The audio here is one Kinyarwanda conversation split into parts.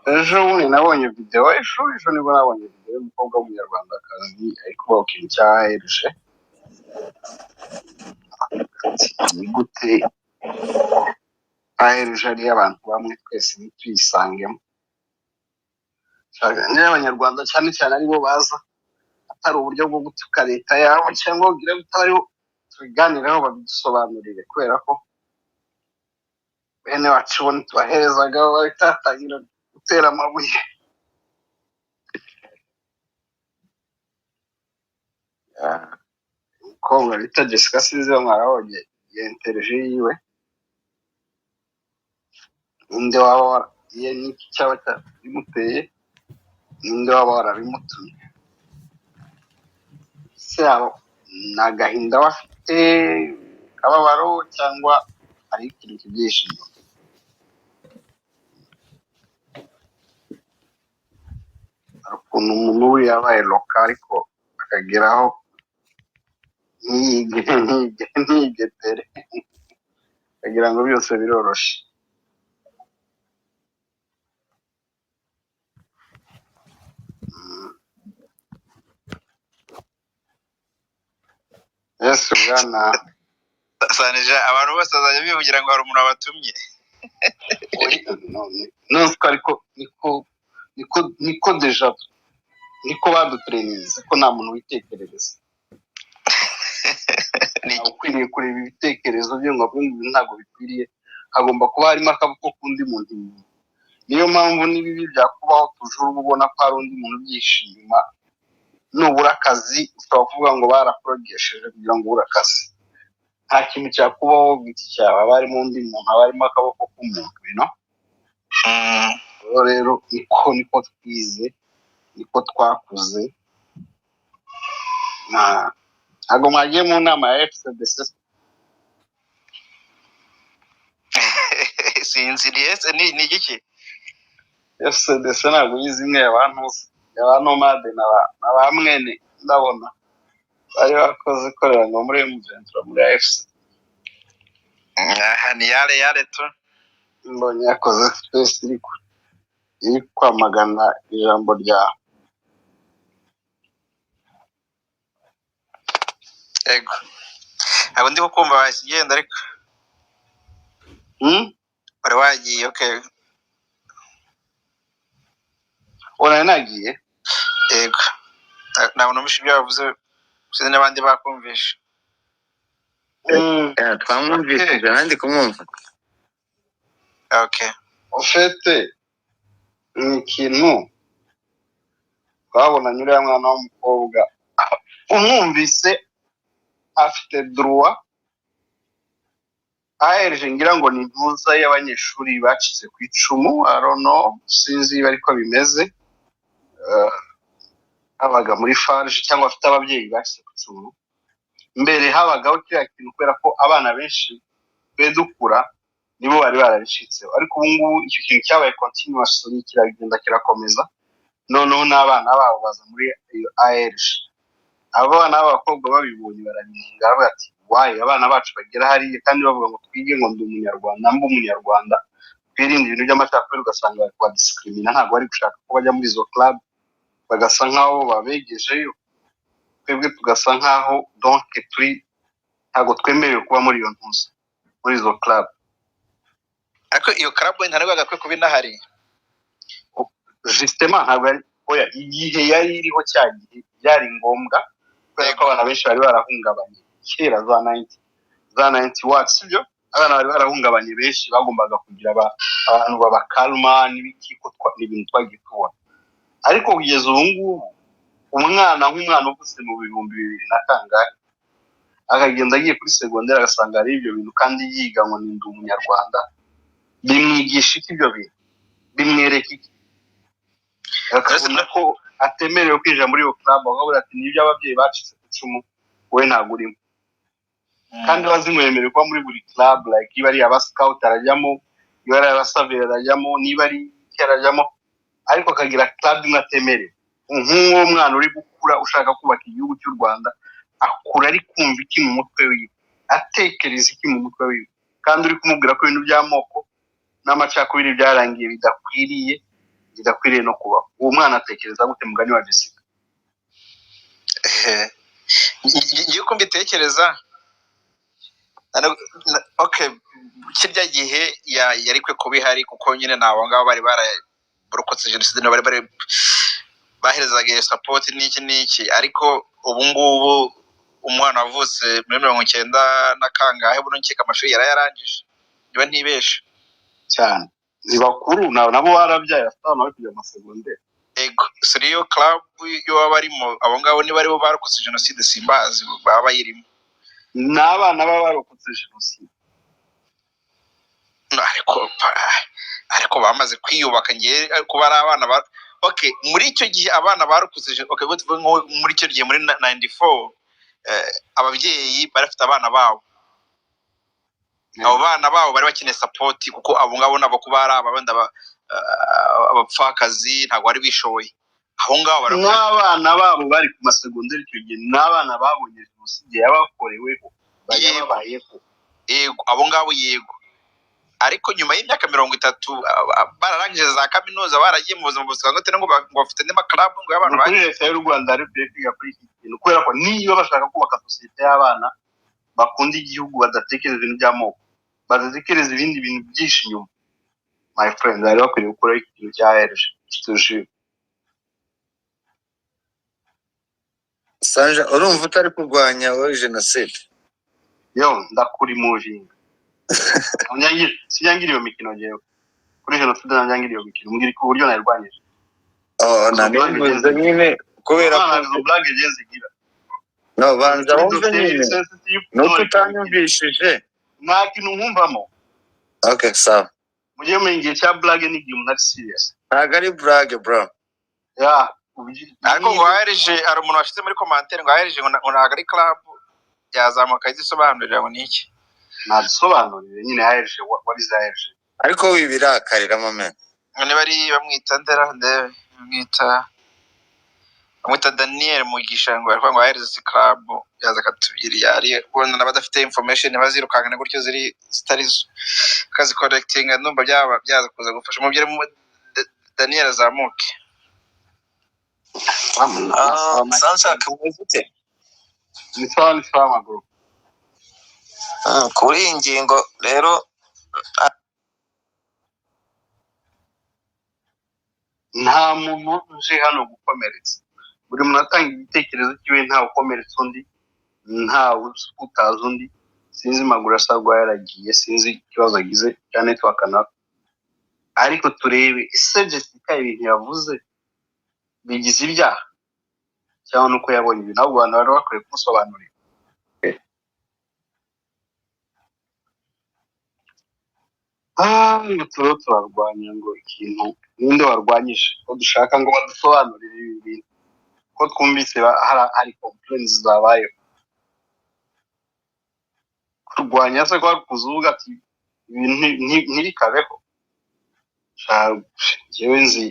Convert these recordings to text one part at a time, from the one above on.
Ejo bundi nabonye video, ejo nibwo nabonye video y'umukobwa w'umunyarwandakazi ari kuvuga ku kintu cya ARG. Ni gute ARG ari abantu bamwe, twese ntituyisangemo? Niba Abanyarwanda cyane cyane aribo baza, atari uburyo bwo gutuka leta yabo cyangwa kugira ngo ariho tubiganireho, babidusobanurire, kubera ko bene wacu bo ntitubaherezaga, bahita batangira gutera amabuye. Umukobwa bita Jessica, sinzi iyo mwarabonye iyo interview yiwe. Ninde waba iyo n'iki cyaba cyabimuteye? Ninde waba warabimutumye se? Yaba ni agahinda we afite, akababaro, cyangwa hari ikintu kibyihishe inyuma? Hari ukuntu umuntu we yabaye loka, ariko akageraho ntiyige, ntiyige, ntiyigetere, akagira ngo byose biroroshe. Yesu bwana. Sanija, abantu bose bazajya bivugira ngo hari umuntu wabatumye. Nonse ko, ariko niko déjà niko badutrainize ko nta muntu witekerereza. Ni ntawe ukwiriye kureba ibitekerezo bye ngo avuge ngo ibi ntabwo bikwiriye, hagomba kuba harimo akaboko k'undi muntu inyuma. Niyo mpamvu n'ibibi byakubaho tujuru uba ubona ko hari undi muntu ubyihishe inyuma. Nubura akazi ushobora kuvuga ngo barakurogesheje kugira ngo ubure akazi. Nta kintu cyakubaho giti cyawe, haba harimo undi muntu, haba harimo akaboko k'umuntu. Rero niko twize, niko twakuze. Ntabwo mwagiye mu nama ya FCDC? Sinziriye se, ni igiki? FCDC ntabwo uyizi? Imwe y'abantuzi, y'aba nomade na ba mwene, ndabona bari bakoze ikorera ngo muri M23, muri AFC. Aha ni yale yale tu. Mbonye yakoze space iri kwamagana ijambo rya Ego, ntabwo ndi kukumva, wahise ugenda ariko. Wari wagiye, okay. Nari nagiye. Yego, ntabwo numvise ibyo wavuze, sinzi n'abandi bakumvisha. Twamwumvishije, nanjye kumwumva. Okay. Au fait, ni ikintu twabonanye, uriya mwana w'umukobwa umwumvise afite droit. ARG ngira ngo ni impuza y'abanyeshuri bacitse ku icumu, I don't know, sinzi niba ariko bimeze. Habaga muri FARG cyangwa bafite ababyeyi bacitse ku icumu. Mbere habagaho kiriya kintu kubera ko abana benshi twe dukura nibo bari barabicitseho, ariko ubu ngubu icyo kintu cyabaye continuously, kiragenda kirakomeza, noneho n'abana babo baza muri iyo ARG. Abo bana b'abakobwa babibonye barabinenga, baravuga ati: "Why abana bacu bagera hariya kandi bavuga ngo twige, ngo ndi umunyarwanda, mbe umunyarwanda, twirinde ibintu by'amacakubiri?" Ugasanga bari kubadiscrimina, ntabwo bari gushaka ko bajya muri izo club, bagasa nk'aho babegejeyo, twebwe tugasa nk'aho donc turi ntabwo twemerewe kuba muri iyo ntuza, muri izo club. Ariko iyo club ntabwo yagakwiye kuba inahari. Justement, ntabwo yari, oya, igihe yari iriho cya gihe byari ngombwa, kubera ko abana benshi bari barahungabanye kera za 90, za 90 what, sibyo? Abana bari barahungabanye benshi bagombaga kugira abantu babakalma n'ibiki, ko ni ibintu twagiye tubona. Ariko kugeza ubu ngubu, umwana nk'umwana uvutse mu 2000 na kangahe, akagenda agiye kuri segonderi, agasanga hari ibyo bintu kandi yiga ngo ni ndi umunyarwanda, bimwigisha iki ibyo bintu? Bimwereka iki? Akabona ko atemerewe kwinjira muri iyo club, bakavuga ati: "Nibyo, ababyeyi bacitse ku icumu, wowe ntabwo urimo." Kandi bazimwemerewe kuba muri buri club, like niba ari aba scout arajyamo, niba ari abasaveri arajyamo, niba ari iki arajyamo, ariko akagira club imwe atemerewe. Nk'uwo mwana uri gukura ushaka kubaka igihugu cy'u Rwanda, akura ari kumva iki mu mutwe wiwe? Atekereza iki mu mutwe wiwe, kandi uri kumubwira ko ibintu by'amoko n'amacakubiri byarangiye, bidakwiriye? Bidakwiriye no kubaho. Uwo mwana atekereza gute, mugani wa Jessica? Ngiye uko mbitekereza, okay, kirya gihe yari kwe kuba ihari, kuko nyine ni abo ngabo bari bararokotse jenoside, nibo bari baherezaga iyo support n'iki n'iki. Ariko ubu ngubu umwana wavutse muri 90 na kangahe, buno nkeka amashuri yarayarangije, niba ntibeshe. Cyane, ni bakuru, nabo barabyaye, bafite abana bari kujya mu masegonderi. Ego, so iyo club yo baba barimo, abo ngabo niba aribo barokotse jenoside, simbazi, baba bayirimo. Ni abana baba barokotse jenoside. No, ariko bamaze kwiyubaka. Ngiye kuba ari abana ba, okay, muri icyo gihe abana barokotse okay, ngo tuvuge nko muri icyo gihe muri 94, ababyeyi bari bafite abana babo. Abo bana babo bari bakeneye support, kuko abo ngabo nabo kuba ari aba wenda abapfakazi, ntabwo bari bishoboye. Abo ngabo bari N'abana babo bari ku masegonderi icyo gihe, n'abana babonye jenoside yabakoreweho. Yego. Yababayeho. Yego, abo ngabo yego. Ariko nyuma y'imyaka 30 bararangije za kaminuza, baragiye mu buzima busanzwe, ngo bafite andi ma club ngo y'abantu. Ni kuri leta y'u Rwanda rero ikwiye kwiga kuri iki kintu, kubera ko niba bashaka kubaka sosiyete y'abana bakunda igihugu, badatekereza ibintu by'amoko, badatekereza ibindi bintu byinshi inyuma, my friend, bari bakwiriye gukora ikintu cya AERG kitujuje. Sanja, urumva utari kurwanya wowe jenoside? Yo ndakuri muvinga. Sinyangira iyo mikino. Ngewe kuri jenoside nanyangira iyo mikino, mbwira ku buryo nayirwanyije. Oh, nanivuze nyine kubera ko izo blague ngiye zigira. No, banza wumve nyine, nuko utanyumvishije. Nta kintu nkumvamo. Okay, sawa. Mujye mumenya igihe cya blague n'igihe umuntu ari serious. Ntabwo ari blague, bro. Ya. Ariko ngo AERG, hari umuntu washyize muri commentaire ngo AERG ngo ntabwo ari club, yazamuka ayisobanurira ngo ni iki. Nadusobanurire nyine AERG, what is AERG? Ariko wibirakarira, mame. Ngo niba ari bamwita ndera ndebe, bamwita Daniel Mugisha, ngo baravuga ngo AERG si club, yaza akatubwira iyo ari, ubona n'abadafite information bazirukankana gutyo ziri zitari zo, akazicorrectinga. Ndumva byaba byaza kuza gufasha umubyeyi. Daniel azamuke. Sanshaka, umeze ute? Ni sawa, ni sawa, maguru. Kuri iyi ngingo rero, Nta muntu uje hano gukomeretsa. Buri muntu atanga igitekerezo cyiwe, ntawe ukomeretsa undi, ntawe utazi undi. Sinzi, maguru asabwa yaragiye, sinzi ikibazo agize cya network nawe. Ariko turebe ese Jessica ibintu yavuze bigize ibyaha cyangwa nuko yabonye ibintu, ahubwo abantu bari bakwiye kumusobanurira. Ngo turiho turarwanya ngo ikintu, ninde warwanyije, ko dushaka ngo badusobanurire ibi bintu, ko twumvise hari complaints zabayeho. Kurwanya se ko kuza uvuga ati ibintu ntibikabeho? Njyewe nzi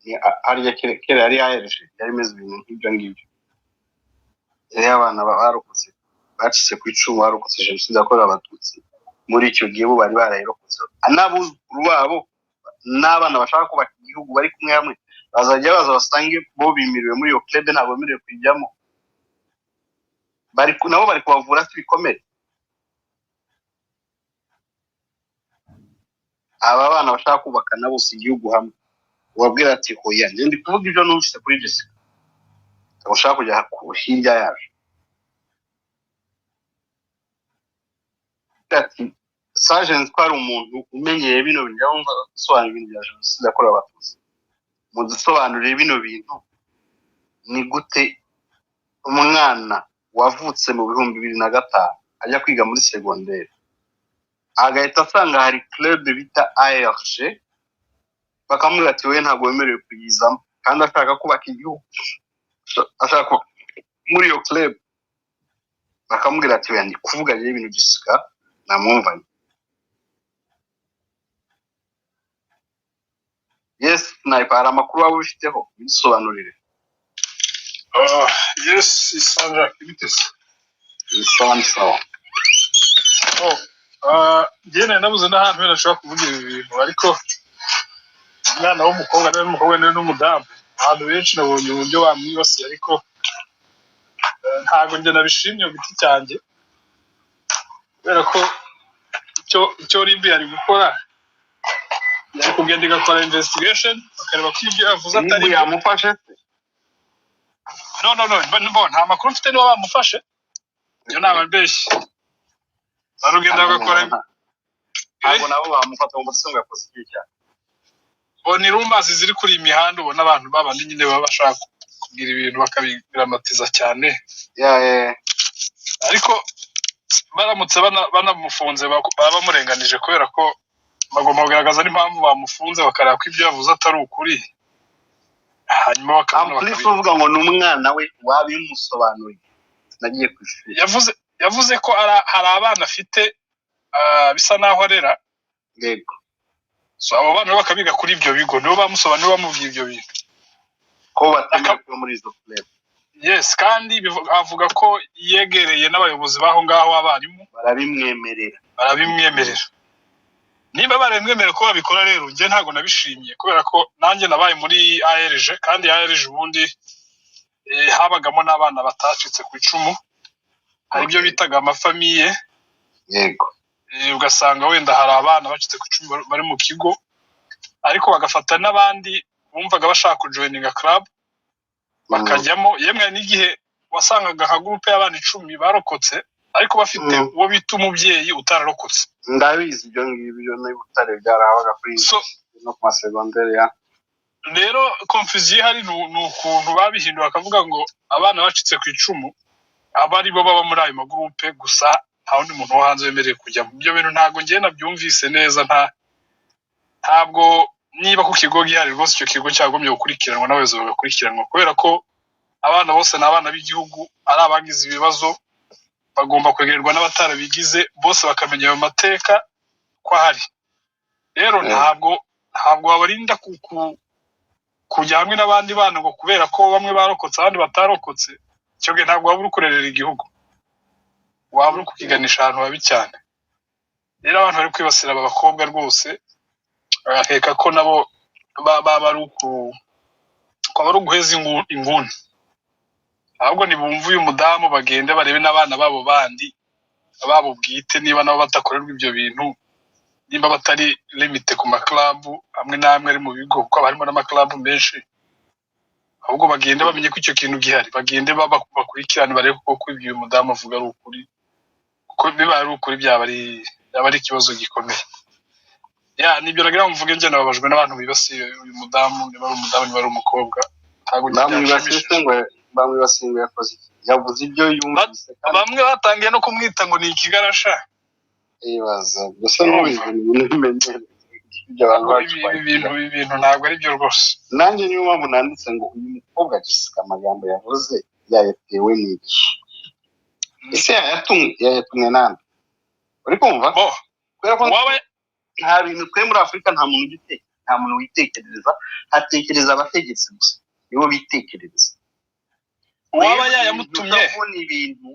ni harya kera yari AERG, yari imeze ibintu nk'ibyo ngibyo. Yari abana barokotse, bacitse ku icumu, barokotse jenoside yakorewe Abatutsi. Muri icyo gihe bo bari barayirokotse, n'abuzukuru babo n'abana bashaka kubaka igihugu bari kumwe hamwe, bazajya baza basange bo bimiriwe muri iyo club, ntabwo bemerewe kuyijyamo. Nabo bari kubavura si ibikomere. Aba bana bashaka kubaka nabo si igihugu hamwe, ubabwira ati hoya. Njye ndi kuvuga ibyo numvise kuri Jessica, ntabwo ushaka kujya ku hirya yacu. Ati Sajenti ko ari umuntu umenyereye bino bintu, yumva asobanura ibintu bya jenoside yakorewe Abatutsi, mudusobanurire bino bintu. Ni gute umwana wavutse mu 2005 ajya kwiga muri segonderi, agahita asanga hari club bita AERG, bakamubwira ati we ntabwo wemerewe kuyizamo, kandi ashaka kubaka igihugu, ashaka muri iyo club, bakamubwira ati we? Ndi kuvuga rero ibintu Jessica namwumvanye. Yes, sniper, hari amakuru waba ubifiteho? Bidusobanurire. Ah, yes, Sandra, bite se? Ni sawa, ni sawa. Oh, ah, njye nari nabuze n'ahantu wenda nshobora kuvuga ibi bintu, ariko Umwana w'umukobwa, niwe n'umukobwa, niwe n'umudamu. Abantu benshi nabonye uburyo bamwibasiye, ariko ntabwo njye nabishimye ku giti cyanjye, kubera ko icyo RIB yari gukora, yari kugenda igakora investigation, bakareba ko ibyo yavuze atari RIB byo. Yamufashe se? No, bo, nta makuru mfite niba bamufashe. Iyo naba mbeshye. Barugenda bagakora Ntabwo nabo bamufata ngo mufate ngo yakoze iki cyaha. Ngo ni rumors ziri kuri iyi mihanda, ubona abantu babandi nyine baba bashaka kugira ibintu bakabiramatiza cyane. Ariko baramutse banamufunze baba bamurenganije, kubera ko bagomba kugaragaza n'impamvu bamufunze, bakareba ko ibyo yavuze atari ukuri, hanyuma bakabona Ampulisi uvuga ngo ni umwana we wabimusobanuriye, nagiye ku ishuri. Yavuze ko hari abana afite, bisa naho arera. So abo bana bakabiga kuri ibyo bigo, nibo bamusobanuriye, bamubwiye ibyo bintu. Ko batemewe kuba muri izo club. Yes, kandi avuga ko yegereye n'abayobozi b'aho ngaho, abarimu. Barabimwemerera. Barabimwemerera. Niba barabimwemerera ko babikora rero, njye ntabwo nabishimye, kubera ko nanjye nabaye muri AERG, kandi AERG ubundi habagamo n'abana batacitse ku icumu. Hari ibyo bitaga amafamille. Ugasanga wenda hari abana bacitse ku icumu bari mu kigo, ariko bagafata n'abandi bumvaga bashaka kujoininga club bakajyamo. Yemwe hari n'igihe wasangaga nka groupe y'abana 10 barokotse, ariko bafite uwo bita umubyeyi utararokotse. Ndabizi ibyo ngibyo, n'i Butare byarahabaga kuri So no ku masegonderi ya rero confusion ihari ni ukuntu babihinduye, bakavuga ngo abana bacitse ku icumu aba ari bo baba muri ayo magroupe gusa, nta wundi muntu wo hanze wemerewe kujyamo. Ibyo bintu ntabwo njye nabyumvise neza. Ntabwo niba ku kigo gihari rwose, icyo kigo cyagombye gukurikiranwa n'abayobozi bagakurikiranwa, kubera ko abana bose ni abana b'igihugu. Ari abagize ibibazo bagomba kwegererwa n'abatarabigize, bose bakamenya ayo mateka ko ahari. Rero ntabwo wabarinda kujya hamwe n'abandi bana ngo kubera ko bamwe barokotse abandi batarokotse. Icyo gihe ntabwo waba uri kurerera igihugu, waba uri kukiganisha ahantu habi cyane. Rero abantu bari kwibasira aba bakobwa rwose, bagakeka ko nabo baba ari uku kwaba ari uguheza inguni. Ahubwo nibumve uyu mudamu, bagende barebe n'abana babo bandi babo bwite niba nabo badakorerwa ibyo bintu, nimba batari limité ku maclub amwe n'amwe ari mu bigo, kuko haba harimo n'amaclub menshi. Ahubwo bagende bamenye ko icyo kintu gihari, bagende bakurikirane, barebe ko ibyo uyu mudamu avuga ari ukuri, kuko bibaye ari ukuri byaba ari ikibazo gikomeye. Ya, nibyo nagira ngo mvuge. Njye nababajwe n'abantu bibasiye uyu mudamu, niba ari umudamu, niba ari umukobwa, ntabwo njye Bamwibasiye se? byanshimishije. Ngo bamwibasiye ngo yakoze iki? Yavuze ibyo yumvise kandi Bamwe batangiye no kumwita ngo ni ikigarasha. Ibaza gusa, n'ubizi, ni ibintu bimenyereye ibyo abantu Ngo bacu ibi bintu ntabwo ari byo rwose. Nanjye niyo mpamvu nanditse ngo uyu mukobwa Jessica, amagambo yavuze yayatewe n'iki? Ese yayatumwe nande? Uri kumva? Bo Kubera ko waba nta bintu, twe muri Afurika nta muntu ujya utekereza, nta muntu witekerereza, hatekereza abategetsi gusa, nibo bitekerereza. Uwaba yayamutumye Kubona ibintu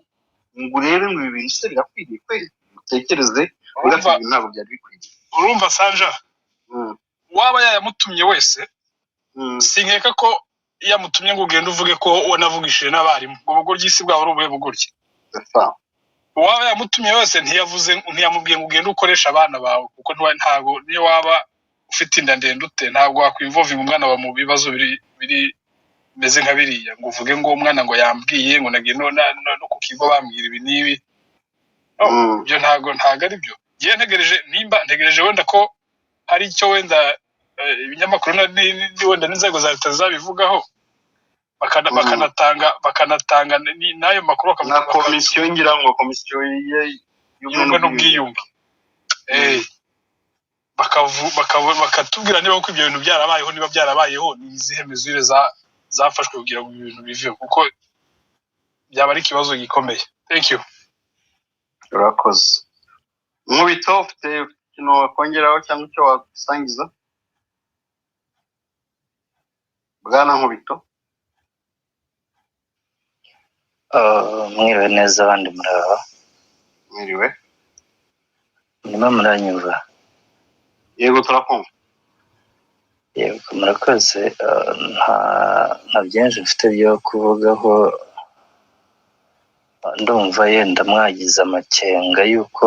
ngo urebe ngo ibi bintu se birakwiriye kweli, utekereze uvuga ati Urumva ibi bintu ntabwo byari bikwiriye. Urumva Sanja, uwaba yayamutumye wese, sinkeka ko yamutumye ngo ugende uvuge ko wanavugishije n'abarimu. Ngo ubugoryi si bwaba ari ubuhe bugoryi? That's Uwaba yamutumye wese, ntiyavuze, ntiyamubwiye ngo ugende ukoreshe abana bawe, kuko ntabwo niyo waba ufite inda ndende ute, ntabwo wakwinvolvinga umwana wawe mu bibazo biri bimeze nka biriya, ngo uvuge ngo umwana ngo yambwiye ngo nagiye no ku kigo bambwira ibi n'ibi. No, ibyo ntabwo ari byo. Ngiye ntegereje, nimba ntegereje wenda ko hari icyo wenda ibinyamakuru wenda n'inzego za leta zizabivugaho, bakanatanga n'ayo makuru Na komisiyo, ngira ngo komisiyo y'ubumwe n'ubwiyunge. Bakatubwira niba ko ibyo bintu byarabayeho, niba byarabayeho ni izihe mesures zafashwe kugira ngo ibi bintu biveho, kuko byaba ari ikibazo gikomeye. Thank you. Urakoze. Nkubito, ufite ikintu wakongeraho cyangwa icyo wasangiza, bwana Nkubito? Mwiriwe neza abandi, muraba? Mwiriwe. Murimo muranyumva? Yego, turakumva. Yego, murakoze. Nta byinshi mfite byo kuvugaho. Ndumva yenda mwagize amakenga y'uko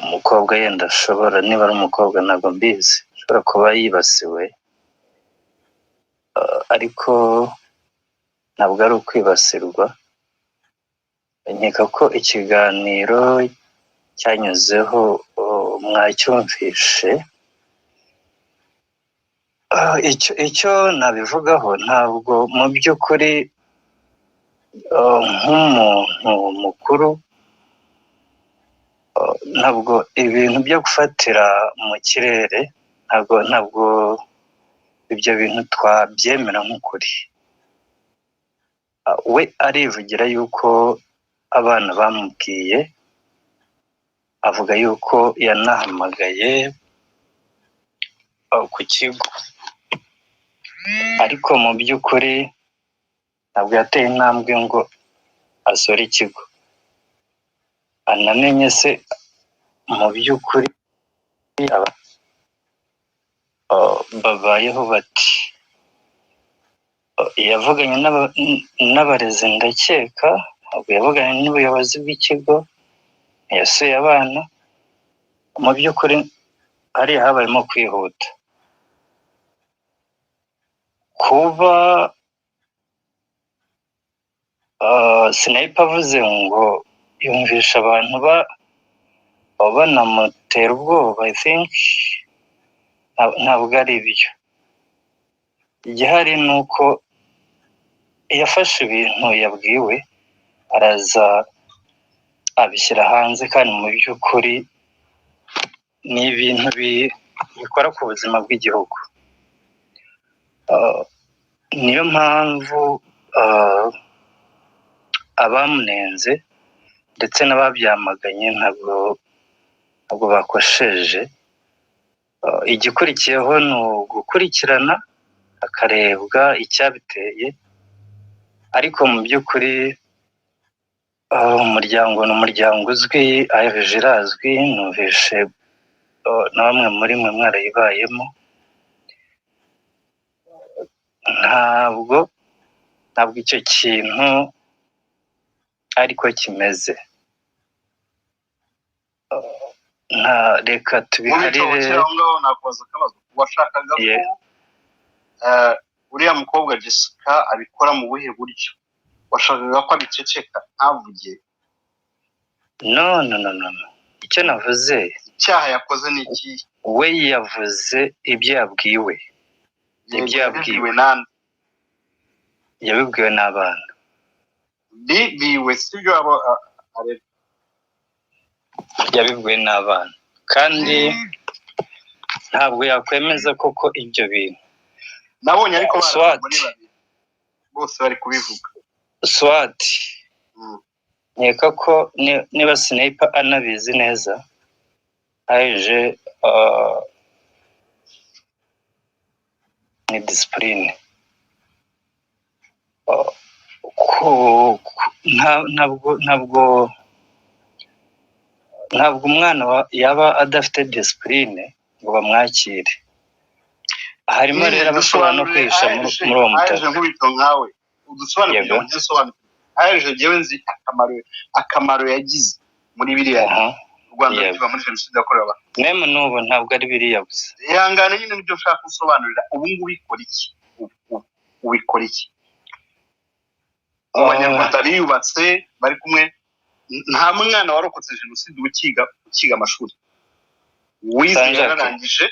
umukobwa yenda ashobora, niba ari umukobwa ntabwo mbizi, ashobora kuba yibasiwe. Ariko ntabwo ari ukwibasirwa. Nkeka ko ikiganiro cyanyuzeho mwacyumvishe. Icyo nabivugaho, ntabwo mu by'ukuri nk'umuntu mukuru, ntabwo ibintu byo gufatira mu kirere, ntabwo ibyo bintu twabyemera nk'ukuri. We arivugira yuko abana bamubwiye, avuga yuko yanahamagaye ku kigo, ariko mu by'ukuri ntabwo yateye intambwe ngo asure ikigo, anamenye se mu by'ukuri babayeho bati. Yavuganye n'abarezi ndakeka, ntabwo yavuganye n'ubuyobozi bw'ikigo, ntiyasuye abana. Mu by'ukuri hariya habayemo kwihuta. Kuba Sniper avuze ngo yumvisha abantu banamutera ubwoba, I think ntabwo ari byo. Igihari ni uko yafashe ibintu yabwiwe, araza abishyira hanze, kandi mu by'ukuri ni ibintu bikora ku buzima bw'igihugu. Niyo mpamvu abamunenze ndetse n'ababyamaganye ntabwo bakosheje. Igikurikiyeho ni ugukurikirana hakarebwa icyabiteye, ariko mu by'ukuri umuryango ni umuryango uzwi, AERG irazwi, numvishe na bamwe muri mwe mwarayibayemo. Ntabwo icyo kintu ariko kimeze. Nta, reka Mu tubiharire. Ukiri aho ngaho, nakubaza akabazo. Washakaga ko uriya mukobwa Jessica abikora mu buhe buryo? Washakaga ko abiceceka ntavuge? No, no, no, no, no. Icyo navuze, Icyaha yakoze ni ikihe? we yavuze ibyo yabwiwe. Ibyo yabwiwe. Yabibwiwe nande? Yabibwiwe n'abana. Biwe sibyo abo arera? Yabibwiwe n'abana, kandi ntabwo yakwemeza koko ibyo bintu. Nabonye ariko bari Swat. muri babiri bose bari kubivuga. Swat, nkeka ko niba Sniper anabizi neza, aje ni discipline. Ntabwo umwana yaba adafite discipline ngo bamwakire. Harimo Nyine rero abashobora no dusobanurire kwihisha AERG. muri uwo AERG, mutaka. Nkubito nkawe, udusobanurire kugira ngo njye nsobanukirwe. AERG, njyewe nzi akamaro yagize muri biriya u Rwanda rukiva muri jenoside yakorewe Abatutsi. Même n'ubu ntabwo ari biriya gusa. Ihangane nyine, nibyo nshaka gusobanurira. Ubu ngubu ikora iki? Ubu ubikora iki mu Banyarwanda biyubatse bari kumwe? Nta mwana warokotse jenoside ukiga amashuri wize Sanjake. yararangije.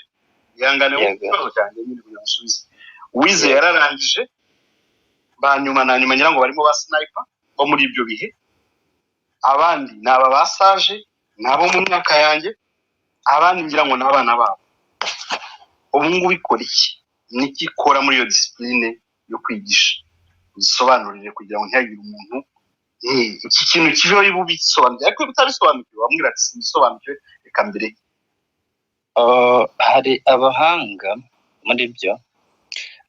Ihangane, ikibazo cyanjye nyine kugira ngo usubize. Wize yararangije, ba nyuma na nyuma ngira ngo barimo ba Sniper bo muri ibyo bihe, abandi ni aba basaje, ni abo mu myaka yanjye, abandi ngira ngo ni abana babo. Ubu ngubu ikora iki? Niki ikora muri iyo discipline yo kwigisha? Uzisobanurire kugira ngo ntihagire umuntu iki kintu kibeho ubisobanukiwe, ariko iyo utabisobanukiwe wamubwira ati: "Simbisobanukiwe, reka mbere." Hari abahanga muri byo,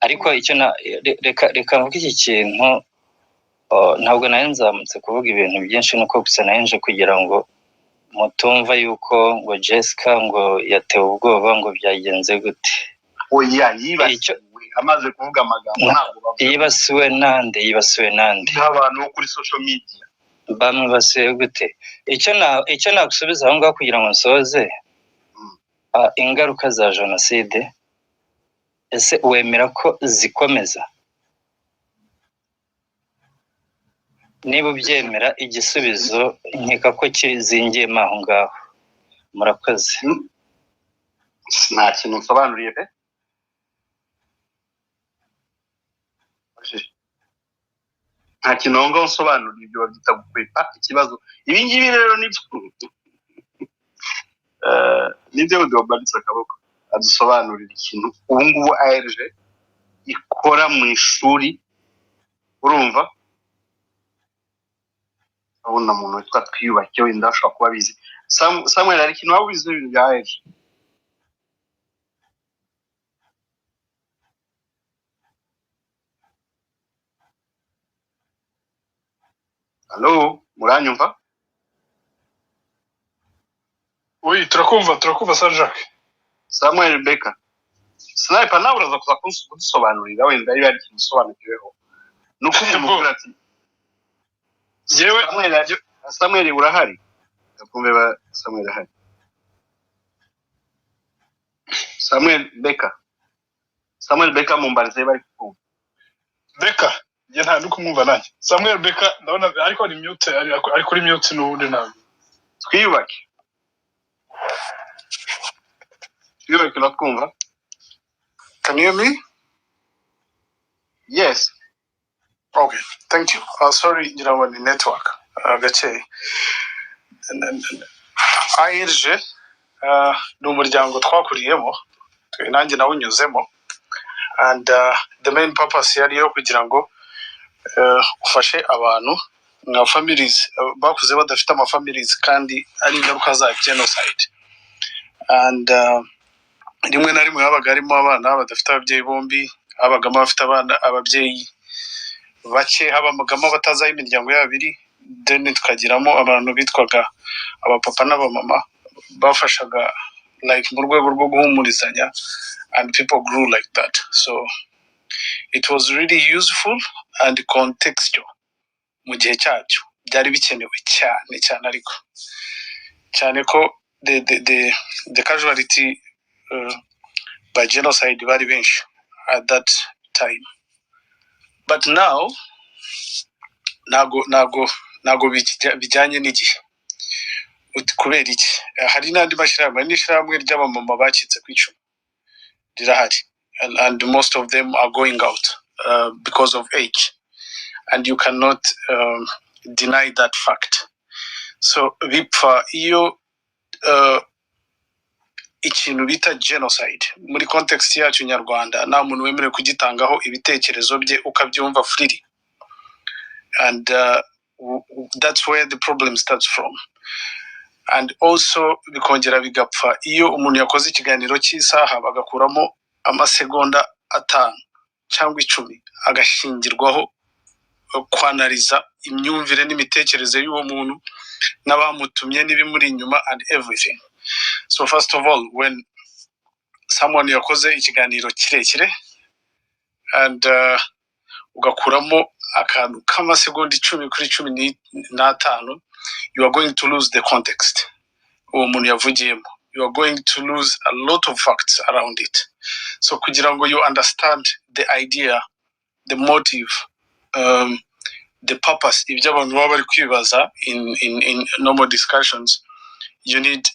ariko icyo na reka mvuge iki kintu. Ntabwo nari nzamutse kuvuga ibintu byinshi, nuko gusa nari nje kugira ngo Mutumva yuko ngo Jessica ngo yatewe ubwoba, ngo byagenze gute? Oya, yibasiwe amaze kuvuga amagambo, ntabwo bavuga. Yibasiwe nande? Yibasiwe nande? Nk'abantu bo kuri social media. Bamwibasiye gute? Icyo nagusubiza aho ngaho kugira ngo nsoze, ingaruka za jenoside, ese wemera ko zikomeza? Niba ubyemera, igisubizo nkeka ko kizingiyemo aho ngaho. Murakoze. Nta kintu nsobanuriye pe. Nta kintu aho ngaho nsobanuriye. Ibyo babyita gukwepa ikibazo. Ibi ngibi rero nibyo, nibyo wamanitse akaboko adusobanurira ikintu ubu ngubu AERG ikora mu ishuri. Urumva, urabona umuntu witwa Twiyubake, wenda ashobora kuba abizi. Samuel, hari ikintu waba ubizi ibintu bya AERG? Hello, muranyumva? Oui, turakumva, turakumva, San Jacques. Samuel Becker, Sniper, nawe uraza kuza kudusobanurira wenda niba hari ikintu usobanukiweho. Ni uko umuntu uvuga ati Yewe. Samuel, Samuel urahari? Ndakumve ba Samuel ahari. Samuel Becker, Samuel Becker, mumbarize bari kumva. Beka njye nta ndi kumwumva nanjye. Samuel Beka ndabona ariko ari mute, ari kuri mute n'ubundi ntabwo. Twiyubake, Twiyubake, uratwumva? Can you hear me? Yes. Okay, thank you. Sorry, ngira ngo ni network. Gake. AERG ni umuryango twakuriyemo, twe nanjye nawunyuzemo, and the main purpose yari iyo kugira ngo ufashe abantu nka families bakuze badafite ama families kandi ari ingaruka za genocide, and rimwe na rimwe habaga harimo abana badafite ababyeyi bombi, habagamo abafite abana ababyeyi bake, habagamo abatazi aho imiryango yabo iri, then tukagiramo abantu bitwaga abapapa n'abamama bafashaga like mu rwego rwo guhumurizanya, and people grew like that. So it was really useful and contextual. Mu gihe cyacyo byari bikenewe cyane cyane, ariko cyane ko the casualty by genocide bari benshi at that time. But now ntago bijyanye n'igihe. Uti kubera iki? Hari n'andi mashyirahamwe, hari n'ishyirahamwe ry'abamama bacitse ku icumu rirahari, and most of them are going out because of age, and you cannot deny that fact. So bipfa iyo ikintu bita genocide muri context yacu nyarwanda nta muntu wemerewe kugitangaho ibitekerezo bye ukabyumva freely, and that's where the problem starts from. And also bikongera bigapfa iyo umuntu yakoze ikiganiro cy'isaha bagakuramo amasegonda 5 cyangwa 10, agashingirwaho kwanariza imyumvire n'imitekerereze y'uwo muntu n'abamutumye n'ibimuri inyuma and everything. So first of all, when someone yakoze ikiganiro kirekire and ugakuramo akantu k'amasegonda 10 kuri 15, you are going to lose the context uwo muntu yavugiyemo. You are going to lose a lot of facts around it. So kugira ngo you understand the idea, the motive, the purpose, ibyo abantu baba bari kwibaza in normal discussions, you need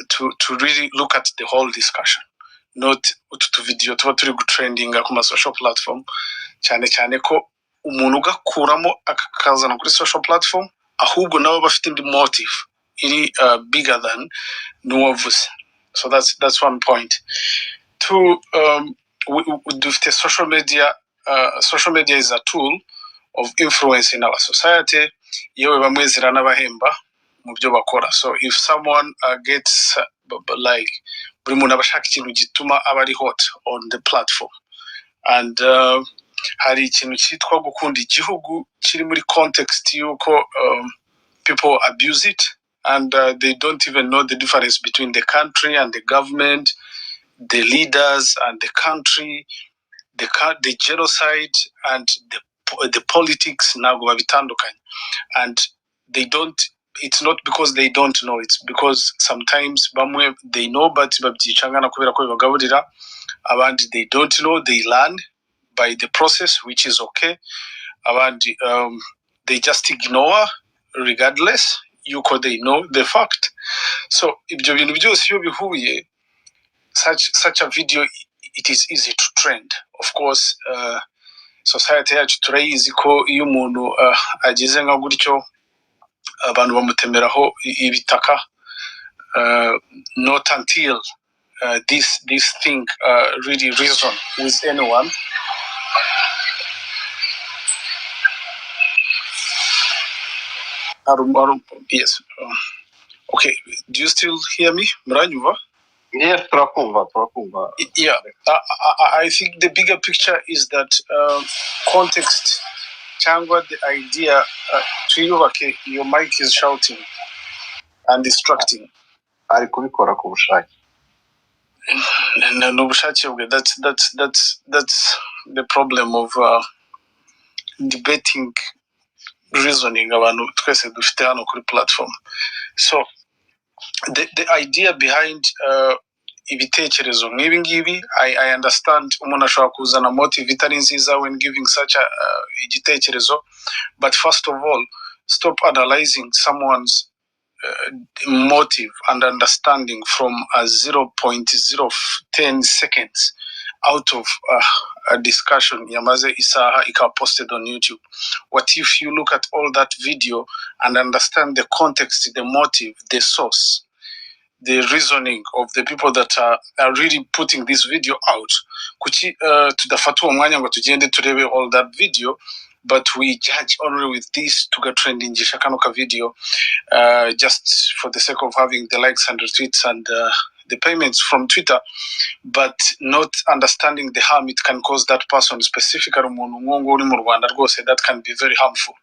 to really look at the whole discussion, not utu tuvidiyo tuba turi gutrendinga ku ma social platform, cyane cyane ko umuntu ugakuramo akakazana kuri social platform ahubwo nabo bafite indi motive iri bigger than n'uwavuze. So that's one point. Two, dufite social media. Social media is a tool of influence in our society. Yewe bamwe ziranabahemba mu byo bakora. So if someone gets like buri muntu aba ashaka ikintu gituma aba ari hot on the platform, and hari ikintu cyitwa gukunda igihugu kiri muri context y'uko people People abuse it and they don't even know the difference between the country and the government, the leaders and the country, the genocide and the politics. Ntabwo babitandukanye, and they don't, it's not because they don't know, it's because sometimes bamwe they know but babyica nkana kubera ko bibagaburira. Abandi they don't know, they learn by the process, which is okay. Abandi they just ignore regardless yuko they know the fact. So ibyo bintu byose iyo bihuye, such a video, it is easy to trend. Of course, society yacu turayizi ko iyo umuntu ageze nka gutyo, abantu bamutemeraho ibitaka, not until this thing really reason with anyone. Yes. Okay, do you still hear me? Muranyumva? Yes, turakumva, turakumva. Yeah, I think the bigger picture is that context cyangwa the idea, twiyubake. Your mic is shouting and distracting. Ari kubikora ku bushake. Ni ubushake bwe. That's the problem of debating reasoning abantu twese dufite hano kuri platform. So the idea behind ibitekerezo nk'ibi ngibi, I understand umuntu ashobora kuzana motive itari nziza when giving such a igitekerezo, but first of all, stop analyzing someone's motive and understanding from a 0.010 seconds out of a discussion yamaze isaha ikaba posted on YouTube. What if you look at all that video and understand the context, the motive, the source, the reasoning of the people that are really putting this video out? Kuki tudafata uwo mwanya ngo tugende turebe all that video, but we judge only with this, tugatrendingisha kano ka video just for the sake of having the likes and retweets and the payments from Twitter, but not understanding the harm it can cause that person specifically? Umuntu nk'uwo nguwo uri mu Rwanda rwose, that can be very harmful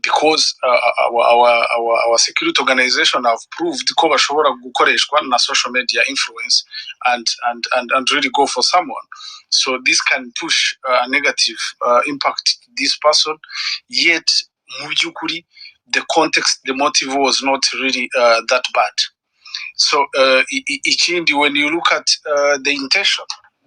because our security organization have proved ko bashobora gukoreshwa na social media influence and really go for someone. So this can push a negative impact to this person, yet mu by'ukuri the context, the motive was not really that bad. So ikindi, when you look at the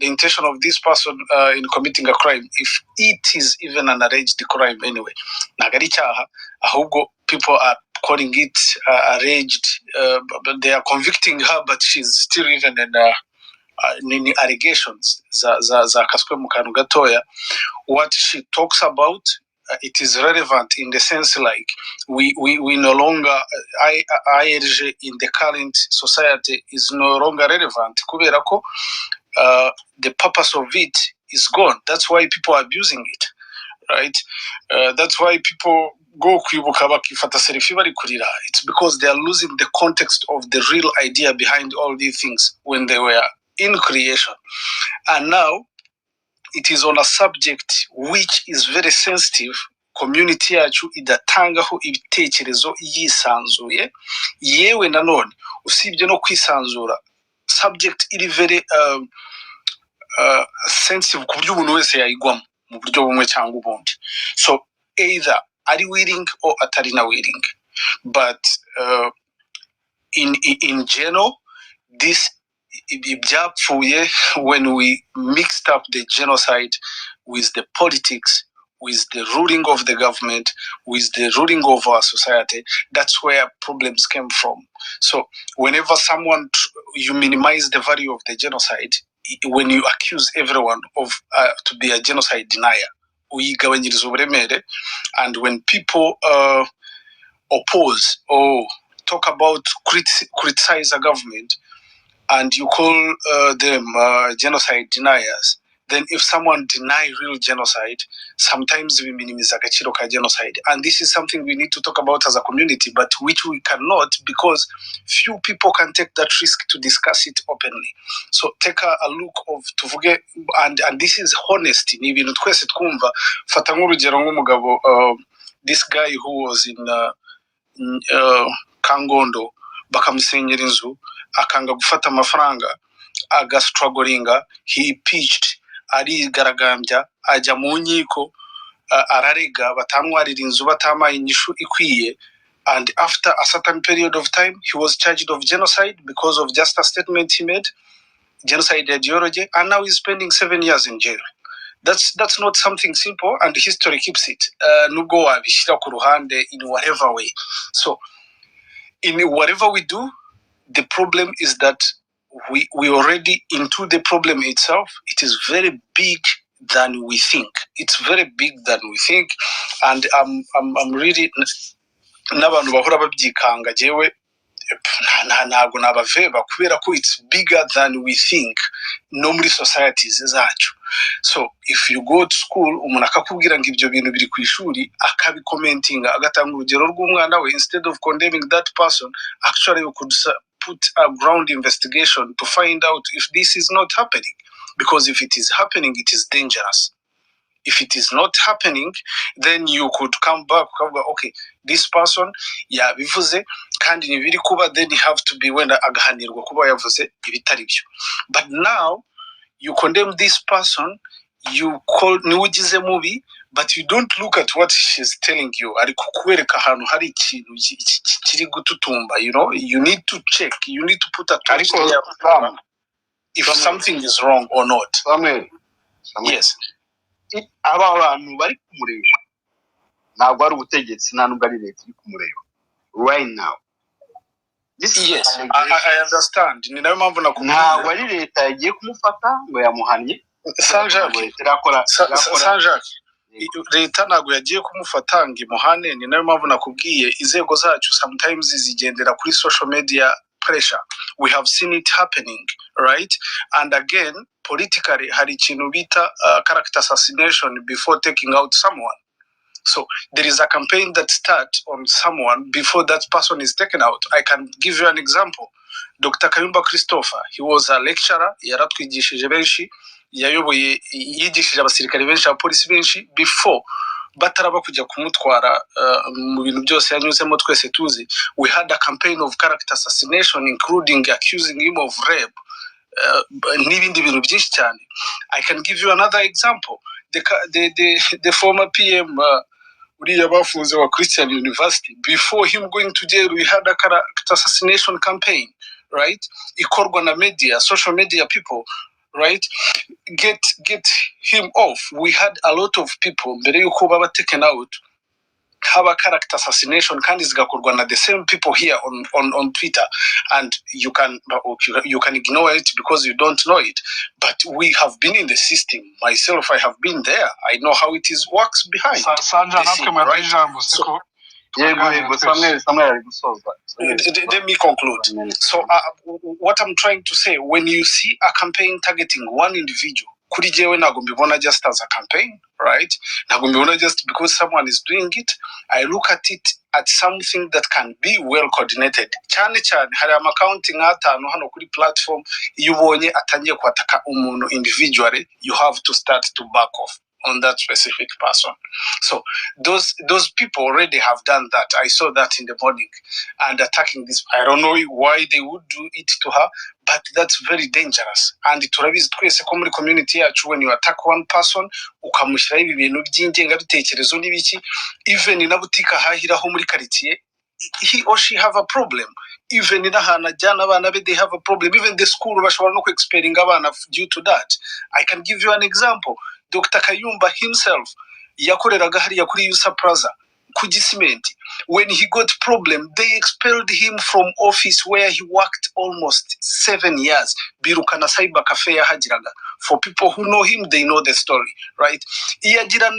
intention of this person in committing a crime, if it is even an alleged crime anyway, ntabwo ari icyaha, ahubwo people are calling it alleged, but they are convicting her, but she's still even in ni allegations zakaswe mu kantu gatoya. What she talks about, it is relevant in the sense like we no longer ARG in the current society is no longer relevant kubera ko the purpose of it is gone. That's why people are abusing it, right? That's why people go kwibuka bakifata selfie bari kurira. It's because they are losing the context of the real idea behind all these things when they were in creation. And now it is on a subject which is very sensitive, community yacu idatangaho ibitekerezo yisanzuye. Yewe nanone usibye no kwisanzura, subject iri very sensitive ku buryo umuntu wese yayigwamo mu buryo bumwe cyangwa ubundi. So either ari willing or atari na willing, but in general, this ibyapfuye when we mixed up the genocide with the politics, with the ruling of the government, with the ruling of our society. That's where problems came from. So whenever someone you minimize the value of the genocide, when you accuse everyone of to be a genocide denier, uyigabanyiriza uburemere. And when people oppose or talk about criticize a government and you call them genocide deniers, then if someone deny real genocide, sometimes we minimize agaciro ka genocide. And this is something we need to talk about as a community, but which we cannot because few people can take that risk to discuss it openly. So take a look of tuvuge, and this is honesty, ni ibintu twese twumva. Fata nk'urugero nk'umugabo, this guy who was in Kangondo, bakamusenyera inzu, akanga gufata amafaranga, agastrugglinga, he pitched, arigaragambya, ajya mu nkiko, ararega, batantwarira inzu batamaye inyishu ikwiye. And after a certain period of time he was charged of genocide because of just a statement he made, genocide ideology, and now he's spending 7 years in jail. That's not something simple, and history keeps it, nubwo wabishyira ku ruhande in whatever way. So in whatever we do, the problem is that we already into the problem itself. It is very big than we think. It's very big than we think, and I'm really, n'abantu bahora babyikanga, jewe ntabwo nabaveba kubera ko it's bigger than we think no muri societies zacu. So if you go to school, umuntu akakubwira ngo ibyo bintu biri ku ishuri, akabicommentinga, agatanga urugero rw'umwana we, instead of condemning that person, actually you could put a ground investigation to find out if this is not happening, because if it is happening, it is dangerous. If it is not happening, then you could come back ukavuga, "Okay, this person yabivuze kandi ntibiri kuba," then you have to be wenda agahanirwa kuba yavuze ibitari byo. But now you condemn this person, you call niwe ugize mubi, but you don't look at what she's telling you. Ari kukwereka ahantu hari ikintu kiri gututumba. You need to check, you need to put a torch Ariko there Sam, if Samuel. something is wrong or not. Samuel, Samuel. Yes. Aba bantu bari kumureba ntabwo ari ubutegetsi, nta nubwo ari leta iri kumureba right now. This is Yes, an I understand. Ni nayo mpamvu nakubwiye. Ntabwo ari leta yagiye kumufata ngo yamuhannye. Saint Ntabwo Jacques, leta irakora irakora. Saint Jacques, leta ntabwo yagiye kumufata ngo imuhane. Ni nayo mpamvu nakubwiye, inzego zacu sometimes zigendera kuri social media pressure. We have seen it happening, right? And again, politically hari ikintu bita character assassination before taking out someone. So there is a campaign that starts on someone before that person is taken out. I can give you an example. Dr. Kayumba Christopher, he was a lecturer, yaratwigishije benshi, yayoboye, yigishije abasirikare benshi, abapolisi benshi, before bataraba kujya kumutwara mu bintu byose yanyuzemo twese tuzi. We had a campaign of character assassination, including accusing him of rape n'ibindi bintu byinshi cyane. I can give you another example. The former PM, uriya bafunze wa Christian University, before him going to jail, we had a character assassination campaign, right? Ikorwa na media, social media people, right? Get him off. We had a lot of people mbere yuko baba taken out, haba character assassination, kandi zigakorwa na the same people here on Twitter. And you can ignore it because you don't know it, but we have been in the system. Myself, I have been there. I know how it is works behind. Sanja, natwe mwaduha ijambo, siko? Yego, yego, Samuel, Samuel ari gusoza. Let me conclude. So what I'm trying to say, when you see a campaign targeting one individual, kuri jewe ntabwo mbibona just as a campaign, right? Ntabwo mbibona just because someone is doing it. I look at it at something that can be well coordinated. Cyane cyane hari ama accounts nk'atanu hano kuri platform, iyo ubonye atangiye kwataka umuntu individually, you have to start to back off on that specific person. So those people already have done that. I saw that in the morning and attacking this. I don't know why they would do it to her, but that's very dangerous. And turabizi twese ko muri community yacu, when you attack one person, ukamushyiraho ibi bintu by'ingengabitekerezo n'ibiki, even na butike ahahiraho muri quartier, he or she have a problem. Even n'ahantu ajyana abana be, they have a problem. Even the school bashobora no kuexpellinga abana due to that. I can give you an example. Dr. Kayumba himself yakoreraga hariya kuri Yusa Plaza ku Gisimenti. When he got problem, they expelled him from office where he worked almost 7 years. Birukana cyber cafe yahagiraga. For people who know him, they know the story, right? Iyo agira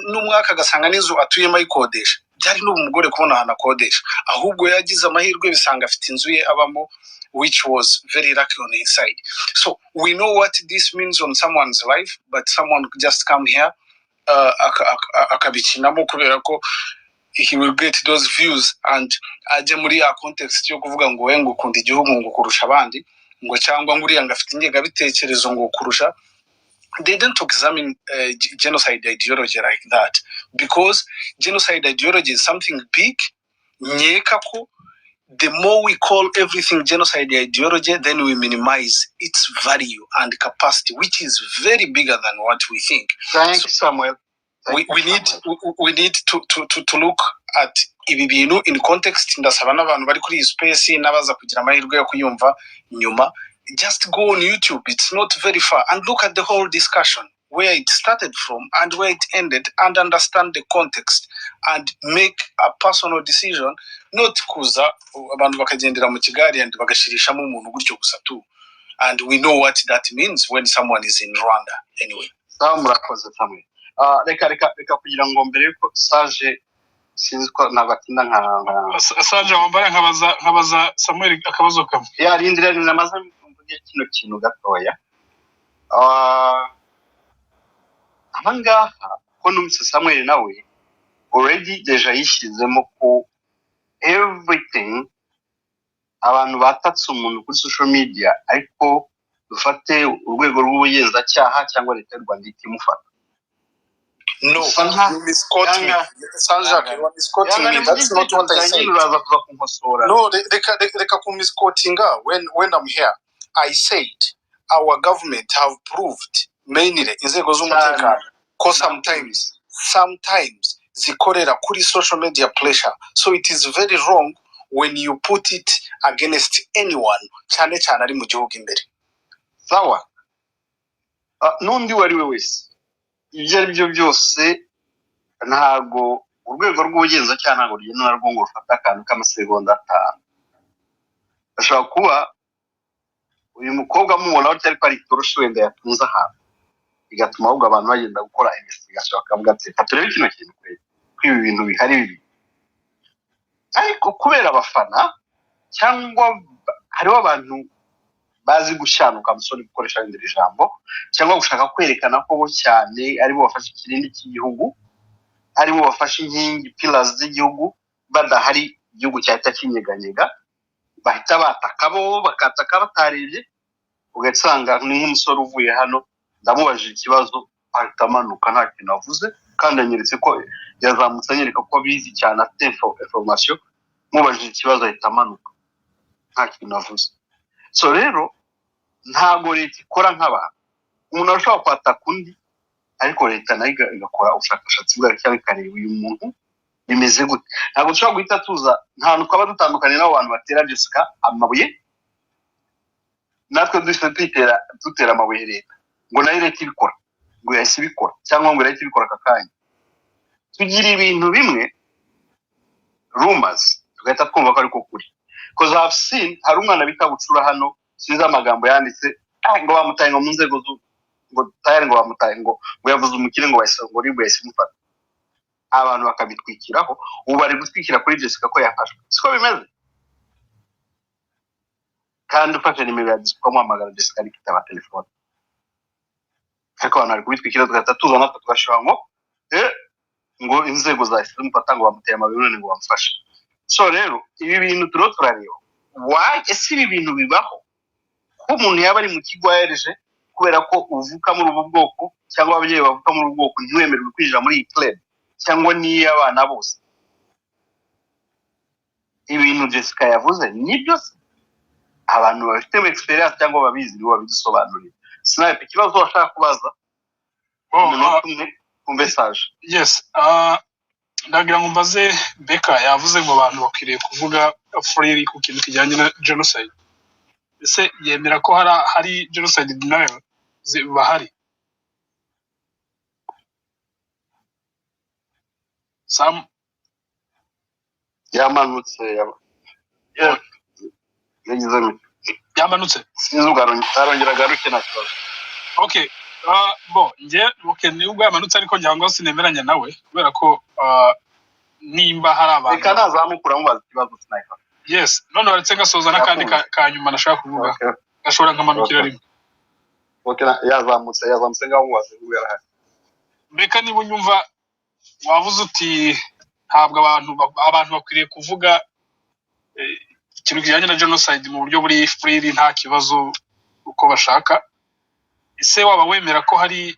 n'umwaka agasanga n'inzu atuyemo ayikodesha, byari n'umugore kubona ahantu akodesha. Ahubwo yagize amahirwe bisanga afite inzu ye abamo, which was very lucky on his side. So we know what this means on someone's life, but someone just come here akabikinamo kubera ko he will get those views and ajye muri ya context yo kuvuga ngo we ngo ukunda igihugu ngo kurusha abandi, ngo cyangwa ngo uriya ngo afite ingengabitekerezo ngo kurusha. They don't examine genocide ideology like that, because genocide ideology is something big. Nkeka ko the more we call everything genocide ideology, then we minimize its value and capacity, which is very bigger than what we think. Thank So you, Samuel. we, Thank you, we need Samuel. we need to look at ibi bintu in context. Ndasaba n'abantu bari kuri iyi space n'abaza kugira amahirwe yo kuyumva nyuma, just go on YouTube, it's not very far, and look at the whole discussion, where it started from and where it ended, and understand the context and make a personal decision, not kuza abantu bakagendera mu kigari and bagashirishamo umuntu gutyo gusa tu. And we know what that means when someone is in Rwanda anyway. Sawa, murakoze, Samuel. Ah, reka kugira ngo mbere yuko Sage, sinzi ko ntabwo atinda nka Sanje, wambara nkabaza Samuel akabazo kamwe. Yarindira namaze mvuge kino kintu gatoya. Ah, aha ngaha ko numvise Samuel nawe already déjà yishyizemo ko everything abantu batatse umuntu kuri social media, ariko dufate urwego rw'ubugenzacyaha cyangwa Leta y'u Rwanda ikimufata. No, Gusa nka you misquote me. Yanga. Sanjak, you are misquoting Yanga me. ni That's not what I said. Uraza kuza kunkosora. No, reka kumisquotinga when I'm here. I said our government have proved, mainly inzego z'umutekano, ko sometimes zikorera kuri social media pressure. So it is very wrong when you put it against anyone, cyane cyane ari mu gihugu imbere. Sawa. Ah, n'undi uwo ari we wese, ibyo ari byo byose, ntago urwego rw'ubugenzacyaha ntabwo rugenda narwo ngo rufate akantu k'amasegonda 5. Ashobora kuba uyu mukobwa amubona gutya, ariko ari itoroshi wenda yatunze ahantu, bigatuma ahubwo abantu bagenda gukora investigation, bakavuga ati: "Reka turebe kino kintu kweli, ko ibi bintu bihari bibi." Ariko kubera abafana cyangwa hariho abantu bazi gushyanuka, musore, gukoresha wenda iri jambo, cyangwa gushaka kwerekana ko bo cyane aribo bafashe ikirindi cy'igihugu, aribo bafashe inkingi, pillars z'igihugu, badahari igihugu cyahita kinyeganyega, bahita bataka bo, bakataka batarebye. Ugasanga ni nk'umusore uvuye hano, ndamubajije ikibazo ahita amanuka nta kintu avuze, kandi anyeretse ko yazamutse anyereka ko abizi cyane, afite information. Mubajije ikibazo ahita amanuka nta kintu avuze. So rero ntabwo leta ikora nk'abantu. Umuntu arashobora kwataka undi, ariko leta nayo igakora ubushakashatsi bwayo cyangwa ikareba uyu muntu bimeze gute. Ntabwo dushobora guhita tuza, nta hantu twaba dutandukanye n'abo bantu batera Jessica amabuye, natwe duhita dutera amabuye leta, ngo nayo leta ibikora, ngo yahise ibikora cyangwa ngo irahita ibikora aka kanya. Tugira ibintu bimwe, rumors, tugahita twumva ko ariko kuri. 'Cause I've seen, hari umwana bita Bucura hano, sinzi amagambo yanditse, ngo bamutaye ngo mu nzego ngo tayari, ngo bamutaye, ngo yavuze umukire, ngo bahise ngo RIB yahise imufata, abantu bakabitwikiraho. Ubu bari gutwikira kuri Jessica ko yafashwe, siko bimeze? Kandi ufashe nimero ya Jessica ukamuhamagara, Jessica ari kwitaba telefone, ariko abantu bari kubitwikira, tugahita tuza natwe tugashira ngo ngo inzego zahise zimufata, ngo bamuteye amabuye, none ngo bamufashe. So rero ibi bintu turiho turareba why. Ese ibi bintu bibaho ko umuntu yaba ari mu kigo AERG, kubera ko uvuka muri ubu bwoko cyangwa ababyeyi bavuka muri ubu bwoko ntiwemererwe kwinjira muri iyi club, cyangwa n'iy'abana bose? Ibintu Jessica yavuze nibyo se? Abantu babifitemo experience cyangwa babizi nibo babidusobanurira. Snipe, ikibazo washaka kubaza, Oh, umunota umwe ku message. Yes, ndagira ngo mbaze Beka. Yavuze ngo abantu bakwiriye kuvuga freely ku kintu kijyanye na genocide. Ese yemera ko hari genocide denial bahari, Sam? Yamanutse, yagize Yamanutse. Sinzi ubwo arongera agaruke, nta kibazo. Okay, bo njye, okay, nubwo yamanutse, ariko ngira ngo sinemeranya nawe, kubera ko nimba hari abantu Reka nazamuka uramubaza ikibazo, Sniper. Yes, none waretse ngasoza n'akandi ka nyuma nashaka kuvuga, gashobora nkamanukira rimwe. Okay, yazamutse, ngaho mubaze, ubu yarahari. Mbega niba unyumva, wavuze uti ntabwo abantu bakwiriye kuvuga ikintu kijyanye na genocide mu buryo buri freely, nta kibazo, uko bashaka. Ese waba wemera ko hari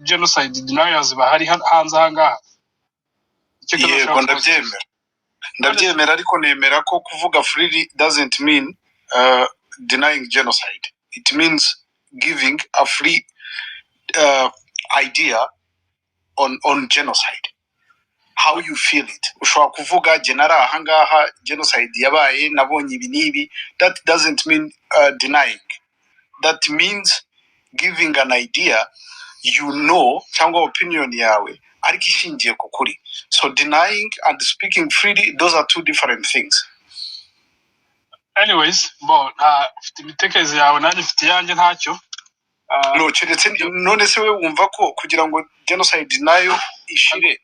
genocide deniers bahari hanze aha ngaha? Icyo kibazo Yego. nshaka kubaza. Ndabyemera. Ndabyemera, ariko nemera ko kuvuga freely doesn't mean denying genocide. It means giving a free idea on genocide, how you feel it. Ushobora kuvuga, "Jye nari ahangaha genocide yabaye, nabonye ibi n'ibi." That doesn't mean denying. That means giving an idea cyangwa opinion yawe, ariko ishingiye ku kuri. So denying and speaking freely, those are two different things. Anyways, bo nta ufite imitekerereze yawe, nanjye mfite iyanjye, ntacyo. No, keretse none se we wumva ko kugira ngo genocide nayo ishire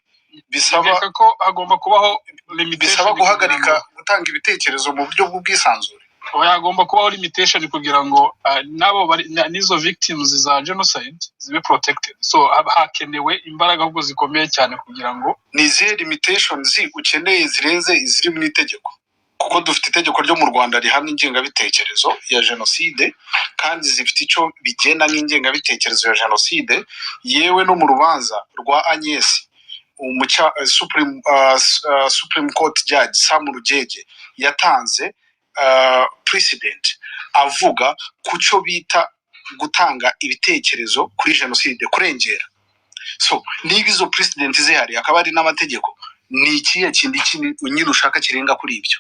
bisaba Nkeka ko hagomba kubaho limitation bisaba kugira guhagarika ngo gutanga ibitekerezo mu buryo bw'ubwisanzure? Oya, hagomba kubaho limitation kugira ngo n'abo n'izo victims za genocide zibe protected. So hakenewe imbaraga ahubwo zikomeye cyane kugira ngo Ni izihe limitations ukeneye zirenze iziri mu itegeko? Kuko dufite itegeko ryo mu Rwanda rihana ingengabitekerezo ya jenoside, kandi zifite icyo bigena nk'ingengabitekerezo ya jenoside. Yewe, no mu rubanza rwa Agnes, Supreme Court Judge Sam Rugege yatanze precedent avuga ku cyo bita gutanga ibitekerezo kuri jenoside, kurengera. So niba izo precedent zihari, hakaba hari n'amategeko, ni ikihe kindi kindi nyine ushaka kirenga kuri ibyo?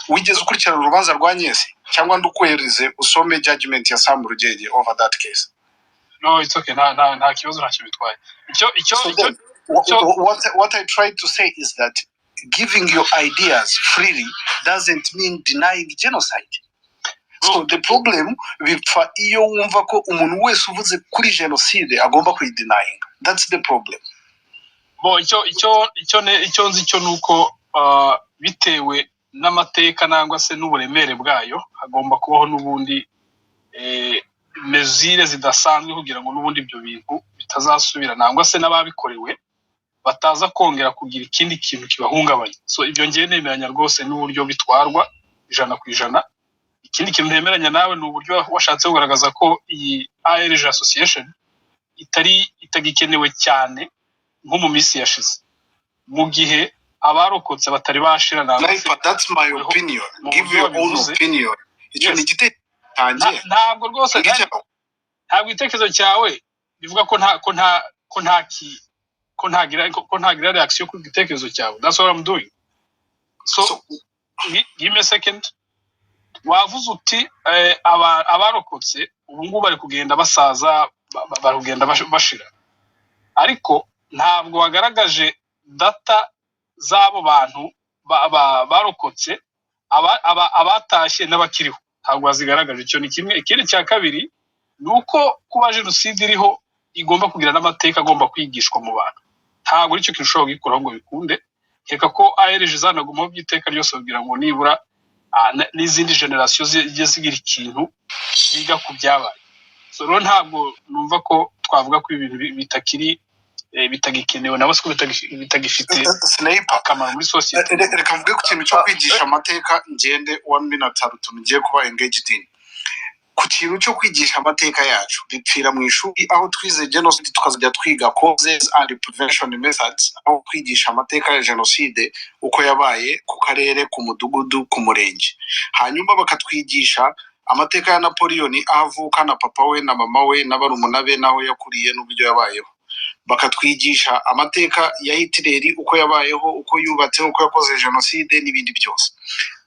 Wigeze ukurikirana urubanza rwa Agnes, cyangwa ndukwereze usome judgment ya Sam Rugege over that case? No, it's okay, nta kibazo, ntacyo bitwaye icyo So icyo then, what I try to say is that giving your ideas freely doesn't mean denying genocide. So the problem bipfa iyo wumva ko umuntu wese uvuze kuri jenoside agomba kuyidenying. That's the problem. Bo icyo nzi cyo ni uko bitewe n'amateka nangwa se n'uburemere bwayo, hagomba kubaho n'ubundi mesures zidasanzwe kugira ngo n'ubundi ibyo bintu bitazasubira, nangwa se n'ababikorewe bataza kongera kugira ikindi kintu kibahungabanya. So ibyo ngiye nemeranya rwose n'uburyo bitwarwa 100%. Ikindi kintu ntemeranya nawe ni uburyo washatse kugaragaza ko iyi ARG association itagikenewe cyane nko mu minsi yashize, mu gihe abarokotse batari bashira nangwa se Sniper, that's my opinion. Mu Give buryo your own wabivuze. opinion. Icyo Yes. ni igitekerezo cyanjye. Ntabwo rwose Ngicyo. ntabwo igitekerezo cyawe bivuga ko nta ko nta ki ko ntagira reaction ku gitekerezo cyawe. That's what I'm doing. So, So, give me a second. Wavuze uti abarokotse ubu ngubu bari kugenda basaza, bari kugenda bashira, ariko ntabwo wagaragaje data z'abo bantu barokotse, abatashye n'abakiriho, ntabwo wazigaragaje. Icyo ni kimwe. Ikindi cya kabiri ni uko kuba jenoside iriho igomba kugira n'amateka agomba kwigishwa mu bantu. Ntabwo aricyo kintu ushobora kugikoraho ngo bikunde. Nkeka ko ARG izanagumaho by'iteka ryose kugira ngo nibura n'izindi génération zijye zigira ikintu ziga ku byabaye. So rero ntabwo numva ko twavuga ko ibintu bitakiri bitagikenewe, nabo siko bitagifite Sniper, akamaro muri sosiyete. Reka mvuge ku kintu cyo kwigisha amateka, ngende one minute, hari utuntu ngiye kuba engaged in. Ku kintu cyo kwigisha amateka yacu, bipfira mu ishuri aho twize genocide, tukazajya twiga causes and prevention methods, aho kwigisha amateka ya jenoside uko yabaye ku karere, ku mudugudu, ku murenge. Hanyuma bakatwigisha amateka ya Napoleon, aho avuka na papa we na mama we na barumuna be, n'aho yakuriye n'uburyo yabayeho. Bakatwigisha amateka ya Hitler, uko yabayeho, uko yubatse, uko yakoze jenoside n'ibindi byose.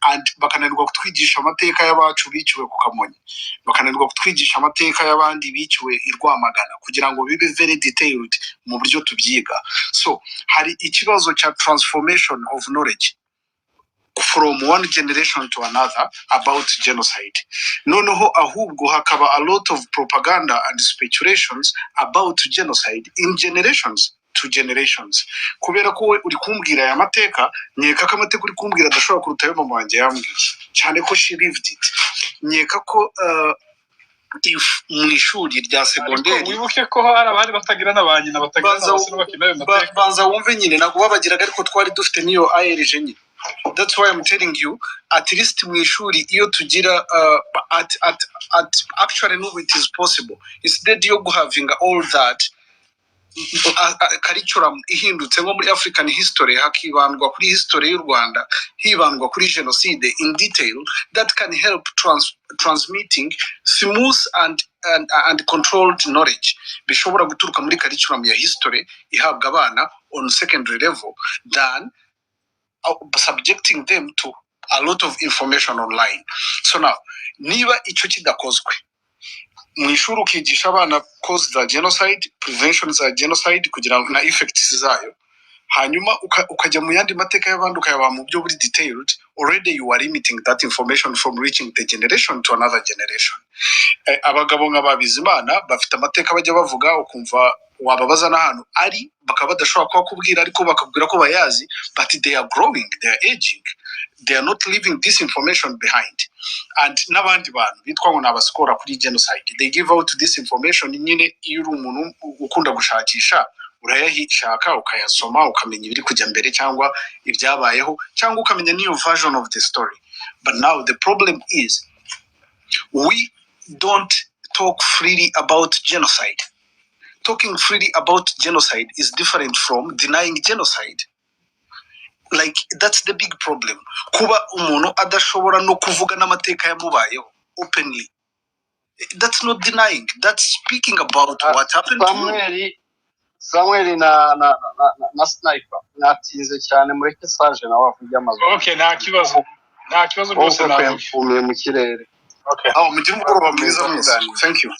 And bakananirwa kutwigisha amateka y'abacu biciwe ku Kamonyi, bakananirwa kutwigisha amateka y'abandi biciwe i Rwamagana, kugira ngo bibe very detailed mu buryo tubyiga. So hari ikibazo cya transformation of knowledge from one generation to another about genocide. Noneho ahubwo hakaba a lot of propaganda and speculations about genocide in generations to generations. Kubera ko we uri kumbwira aya mateka, nkeka ko amateka uri kumbwira adashobora kuruta ayo mama wanjye yambwiye, cyane ko she lived it. Nkeka ko if mu ishuri rya Ariko segonderi wibuke ko hari abandi batagira na ba nyina, batagira na Banza ba se bakina ayo mateka. Banza wumve nyine, ntabwo babagiraga, ariko twari dufite n'iyo ARG nyine. That's why I'm telling you, at least mu ishuri iyo tugira at actually no, it is possible instead yo guhavinga all that. Curriculum ihindutse nko muri African history, hakibandwa kuri history y'u Rwanda, hibandwa kuri jenoside in detail, that can help transmitting smooth and controlled knowledge bishobora guturuka muri curriculum ya history ihabwa abana on secondary level than subjecting them to a lot of information online. So now, niba icyo kidakozwe mu ishuri, ukigisha abana cause za genocide, prevention za genocide, kugira ngo na effects zayo, hanyuma ukajya mu yandi mateka y'abandi, ukayabaha mu buryo buri detailed, already you are limiting that information from reaching the generation to another generation. Abagabo nka ba Bizimana bafite amateka bajya bavuga, ukumva wababaza n'ahantu ari bakaba badashobora kuhakubwira, ariko bakakubwira ko bayazi. But they are growing, they are aging, they are not leaving this information behind. And n'abandi bantu bitwa ngo ni abascholar kuri genocide, they give out this information nyine. Iyo uri umuntu ukunda gushakisha, urayashaka, ukayasoma, ukamenya ibiri kujya mbere cyangwa ibyabayeho, cyangwa ukamenya n'iyo version of the story. But now the problem is we don't talk freely about genocide. Talking freely about genocide is different from denying genocide. Like, that's the big problem. Kuba umuntu adashobora no kuvuga n'amateka yamubayeho openly, that's not denying, that's speaking about what happened to you. Samuel, Samuel na Sniper, mwatinze cyane. Mureke Sage nawe avuge amazu. Okay, nta kibazo, nta kibazo rwose. Wowe Navuge. kwemfumiye mu kirere. Okay. Aho mugire umugoroba mwiza mwese. Thank you.